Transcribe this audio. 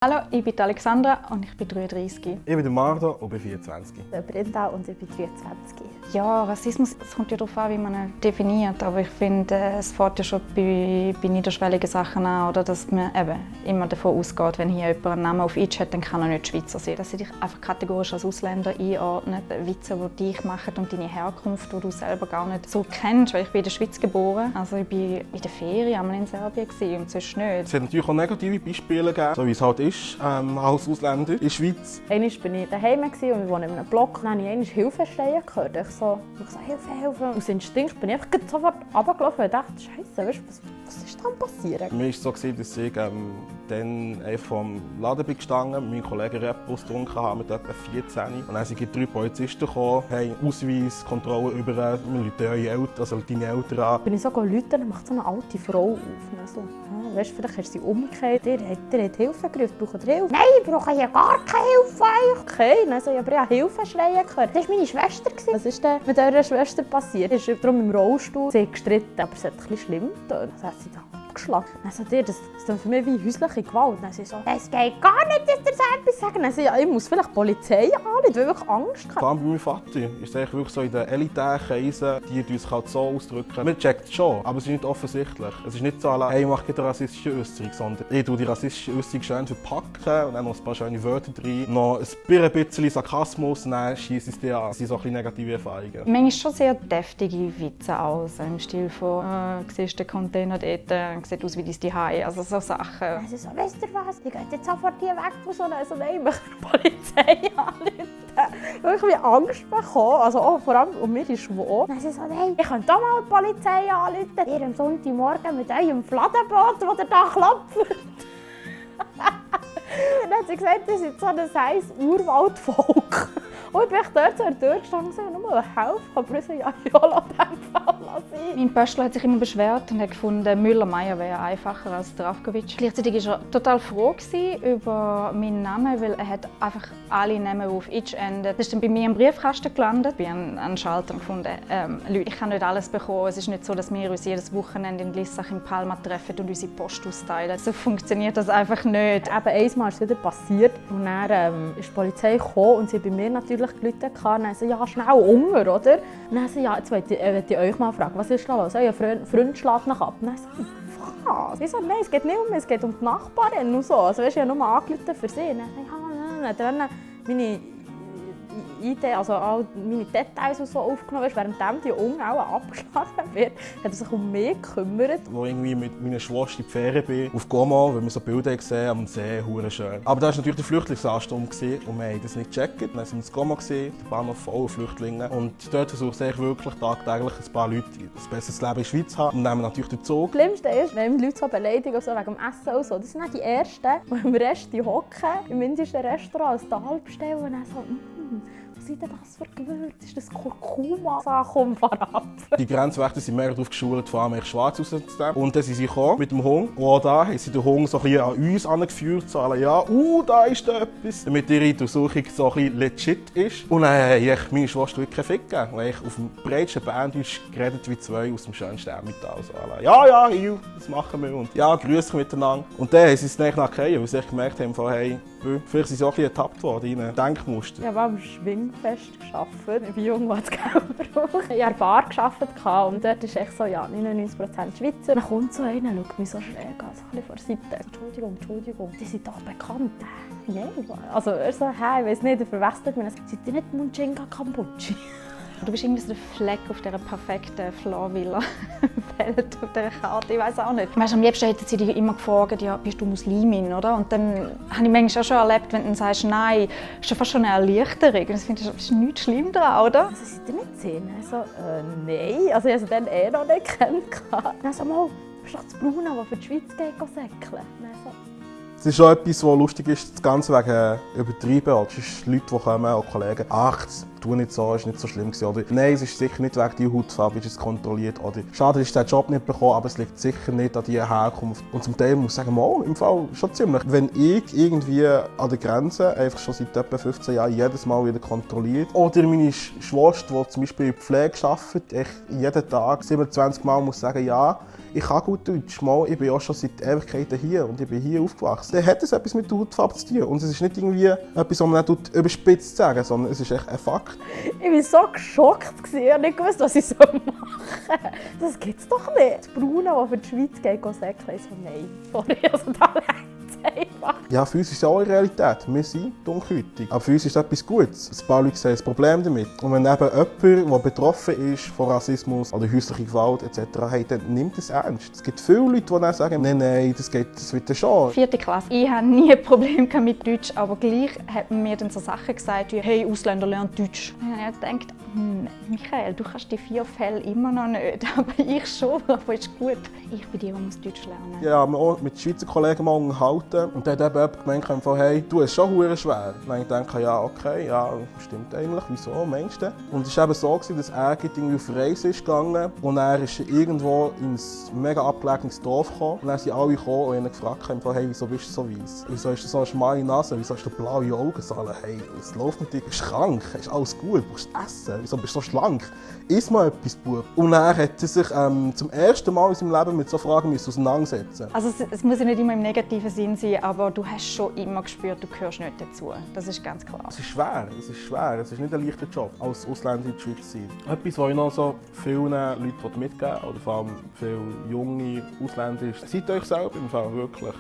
Hallo, ich bin Alexandra und ich bin 33. Ich bin Mardo und bin 24. Ich bin Brenda und ich bin 23. Ja, Rassismus, es kommt ja darauf an, wie man ihn definiert. Aber ich finde, es fängt ja schon bei niederschwelligen Sachen an, oder dass man eben immer davon ausgeht, wenn hier jemand einen Namen auf Itch hat, dann kann er nicht Schweizer sein. Dass sie dich einfach kategorisch als Ausländer einordnen, Witze, die dich machen und deine Herkunft, die du selber gar nicht so kennst. Weil ich bin in der Schweiz geboren, also ich war in der Ferien einmal in Serbien und sonst nicht. Es hat natürlich auch negative Beispiele gegeben, so wie es halt ist als Ausländer in der Schweiz. Einmal war ich daheim und wir wohnen in einem Block. Dann habe ich Hilfe schreien gehört. Ich so Hilfe, Hilfe. Aus Instinkt bin ich einfach sofort runtergelaufen und dachte, Scheiße, weißt du, was ist dann passiert? Mir war es so, dass ich dann einfach vom Laden bin gestanden, mit meinem Kollegen Rebus getrunken habe, mit etwa 14. Und dann sind 3 Polizisten gekommen, haben Ausweis, Kontrolle über wir rufen eure Eltern, also deine Eltern an. Bin ich so rufen, dann macht so eine alte Frau auf. So, weißt du, vielleicht hast du sie umgekehrt, ihr habt Hilfe gerufen, braucht ihr Hilfe? Nein, ich brauche ja gar keine Hilfe. Okay, dann so, aber ich habe Hilfe schreien gehört. Das war meine Schwester. Was ist denn mit eurer Schwester passiert? Sie ist darum im Rollstuhl. Sie hat gestritten, aber es hat ein bisschen schlimm getan. Das hat sie da abgeschlagen. Dann so, das ist für mich wie häusliche Gewalt. Dann sie so, es geht gar nicht, dass ihr so etwas sagt. Dann so, ja, ich muss vielleicht die Polizei anrufen, weil ich Angst habe. Vor allem bei meinem Vater ist es wirklich so in den elitären Kreisen, die uns halt so ausdrücken. Man checkt es schon, aber es ist nicht offensichtlich. Es ist nicht so, hey, ich mache keine rassistische Äußerung, sondern ich tue die rassistische Äußerung schön verpacken und dann noch ein paar schöne Wörter drin, noch ein bisschen Sarkasmus und dann schieße ich es dir an. Das sind so ein bisschen negative Erfahrungen. Manchmal schon sehr deftige Witze aus, im Stil von «Siehst du den Container dort, sieht aus wie dein Zuhause», also so Sachen. Also so, weißt du was, ich gehe jetzt sofort hier weg von so einer, nein, ich möchte die Polizei anrufen. Weil ich habe Angst bekommen, also auch vor allem um mich ist schwor. Dann sie so, nein, ich könnte doch mal die Polizei anrufen. Ihr am Sonntagmorgen mit eurem Fladenbrot, das ihr da klopft. Dann hat sie gesagt, das ist so ein heißes Urwaldvolk. Und ich bin dort so durchgestanden und nur helfen, aber ich so, ja, lass den Fall sein. Mein Pöstler hat sich immer beschwert und hat gefunden, Müller-Meyer wäre einfacher als Dravkovic. Gleichzeitig war er total froh über meinen Namen, weil er hat einfach alle Namen, die auf «itch» enden. Das ist dann bei mir im Briefkasten gelandet. Ich habe einen Schalter gefunden, Leute, ich kann nicht alles bekommen. Es ist nicht so, dass wir uns jedes Wochenende in Lissach in Palma treffen und unsere Post austeilen. So funktioniert das einfach nicht. Eben einmal ist es wieder passiert und dann ist die Polizei gekommen und sie bei mir natürlich geläutet und dann so, ja, schnell Hunger, oder? Und dann so, ja, jetzt möchte ich euch mal fragen, was ist da los? Euer Freund schlägt nach ab. Und dann so, was? Ich so, nein, es geht nicht um mich, es geht um die Nachbarin und so. Also, weißt, ich habe nur angerufen für sie. Und dann so, ja, dann meine ID, also all meine Details und so aufgenommen ist, während die Unge auch abgeschlagen wird, hat er sich um mich gekümmert. Wo irgendwie mit meiner Schwester in die Ferien bin, auf Goma, weil wir so Bilder gesehen haben am See, hure schön. Aber da war natürlich der Flüchtlingsansturm und wir haben das nicht gecheckt. Dann sind wir in Goma gesehen, der Bahnhof voller Flüchtlinge. Und dort versuche ich wirklich tagtäglich ein paar Leute ein besseres Leben in der Schweiz zu haben. Und nehmen natürlich den Zug. Das Schlimmste ist, wenn Leute so beleidigen so wegen dem Essen und so. Das sind auch die Ersten, die im Rest hocken, im indischen Restaurant ein Tal bestellen und dann so, was ist denn das für Gewürz? Ist das Kurkuma? Komm, fahr ab. Die Grenzwächter sind mehr darauf geschult, vor allem schwarz rauszunehmen. Und dann sind sie gekommen mit dem Hund. Und auch da haben sie den Hund so ein bisschen an uns angeführt. So, ja, da ist da etwas. Damit ihre Untersuchung so ein bisschen legit ist. Und dann habe ich meine Schwester wirklich keinen Fick gegeben. Weil ich auf dem breitsten Berndeutsch geredet wie 2 aus dem schönsten Emmental. So, ja, das machen wir. Und ja, grüß miteinander. Und dann haben sie es nachher weil sie gemerkt haben, hey, vielleicht sind sie auch ein bisschen ertappt worden in einem Denkmuster. Ich habe am Schwingfest gearbeitet. Ich bin jung, als Geld brauche. Ich habe Bar gearbeitet und dort ist echt so, ja, 99% Schweizer. Dann kommt so einer, schaut mich so schräg an, so ein bisschen vor der Seite. Entschuldigung, die sind doch bekannt. Nein, also er so, hey, ich weiss nicht, er verwechselt mich. Seid ihr nicht Munchenga Kambuchi? Du bist irgendwie so der Fleck auf dieser perfekten Florvilla-Welt, auf dieser Karte, ich weiß auch nicht. Weißt, am liebsten hätten sie dich immer gefragt, ja, bist du Muslimin, oder? Und dann habe ich manchmal auch schon erlebt, wenn du sagst, nein, ist schon fast schon eine Erleichterung. Das finde ich, das ist nichts schlimm daran, oder? Also seid ihr nicht 10? Also, nein, also ich habe sie dann noch nicht kennengelernt. Dann so, mal, bist du doch das Braune, das für die Schweiz geht, säckeln. Es ist schon etwas, was lustig ist, das Ganze wegen Übertreiben. Es sind Leute, die kommen, auch Kollegen. Ach, tu nicht so, ist nicht so schlimm gewesen. Oder nein, es ist sicher nicht wegen deiner Hautfarbe, ist es kontrolliert. Oder schade, dass du den Job nicht bekommen, aber es liegt sicher nicht an deiner Herkunft. Und zum Teil muss ich sagen, mal, im Fall schon ziemlich. Wenn ich irgendwie an der Grenze einfach schon seit etwa 15 Jahren jedes Mal wieder kontrolliert, oder meine Schwester, die zum Beispiel in der Pflege arbeitet, ich jeden Tag 27 Mal muss sagen, ja, ich kann gut Deutsch, mal, ich bin auch schon seit Ewigkeiten hier und ich bin hier aufgewachsen. Dann hat es etwas mit der Hautfarbe zu tun. Und es ist nicht irgendwie etwas, was man nicht überspitzt sagen, sondern es ist echt ein Fakt. Ich war so geschockt, ich habe nicht gewusst, was ich machen soll. Das gibt's doch nicht. Die Braune, die für die Schweiz geht, säckeln, ich so, nein, sorry, also da läuft's einfach. Ja, für uns ist es auch eine Realität. Wir sind dunkelhäutig. Aber für uns ist das etwas Gutes. Ein paar Leute sehen ein Problem damit. Und wenn eben jemand, der betroffen ist von Rassismus oder häuslicher Gewalt etc., hey, dann nimmt es ernst. Es gibt viele Leute, die dann sagen, nein, das wird dann schon. 4. Klasse. Ich hatte nie ein Problem mit Deutsch, aber gleich hat man mir dann so Sachen gesagt wie «Hey, Ausländer lernen Deutsch». Und ich habe gedacht, Michael, du kannst die 4 Fälle immer noch nicht, aber ich schon, aber ist gut. Ich bin die Deutsch lernen muss. Ja, wir haben auch mit Schweizer Kollegen mal unterhalten und dann hat eben jemand gemeint, hey, du hast schon verdammt schwer. Und dann dachte ich, ja, okay, ja, stimmt eigentlich, wieso, meinst du? Und es war eben so, dass er irgendwie auf Reise ist gegangen und er ist irgendwo in ein mega abgelegenes Dorf gekommen und dann sind alle gekommen und ihn gefragt, hey, wieso bist du so weiss? Wieso hast du so eine schmale Nase? Wieso hast du blaue Augen? So, hey, es läuft mit dir, bist krank, ist alles gut, du brauchst essen, wieso bist du so schlank? Iss mal etwas, Bub. Und dann hat er sich zum ersten Mal in seinem Leben mit so Fragen auseinandersetzen. Also es muss ja nicht immer im negativen Sinn sein, aber du hast schon immer gespürt, du gehörst nicht dazu. Das ist ganz klar. Es ist schwer, es ist nicht ein leichter Job, als Ausländer in der Schweiz zu sein. Etwas, was ich noch so vielen Leuten mitgeben will, oder vor allem viele junge Ausländer, ist, seid euch selber im Fall wirklich.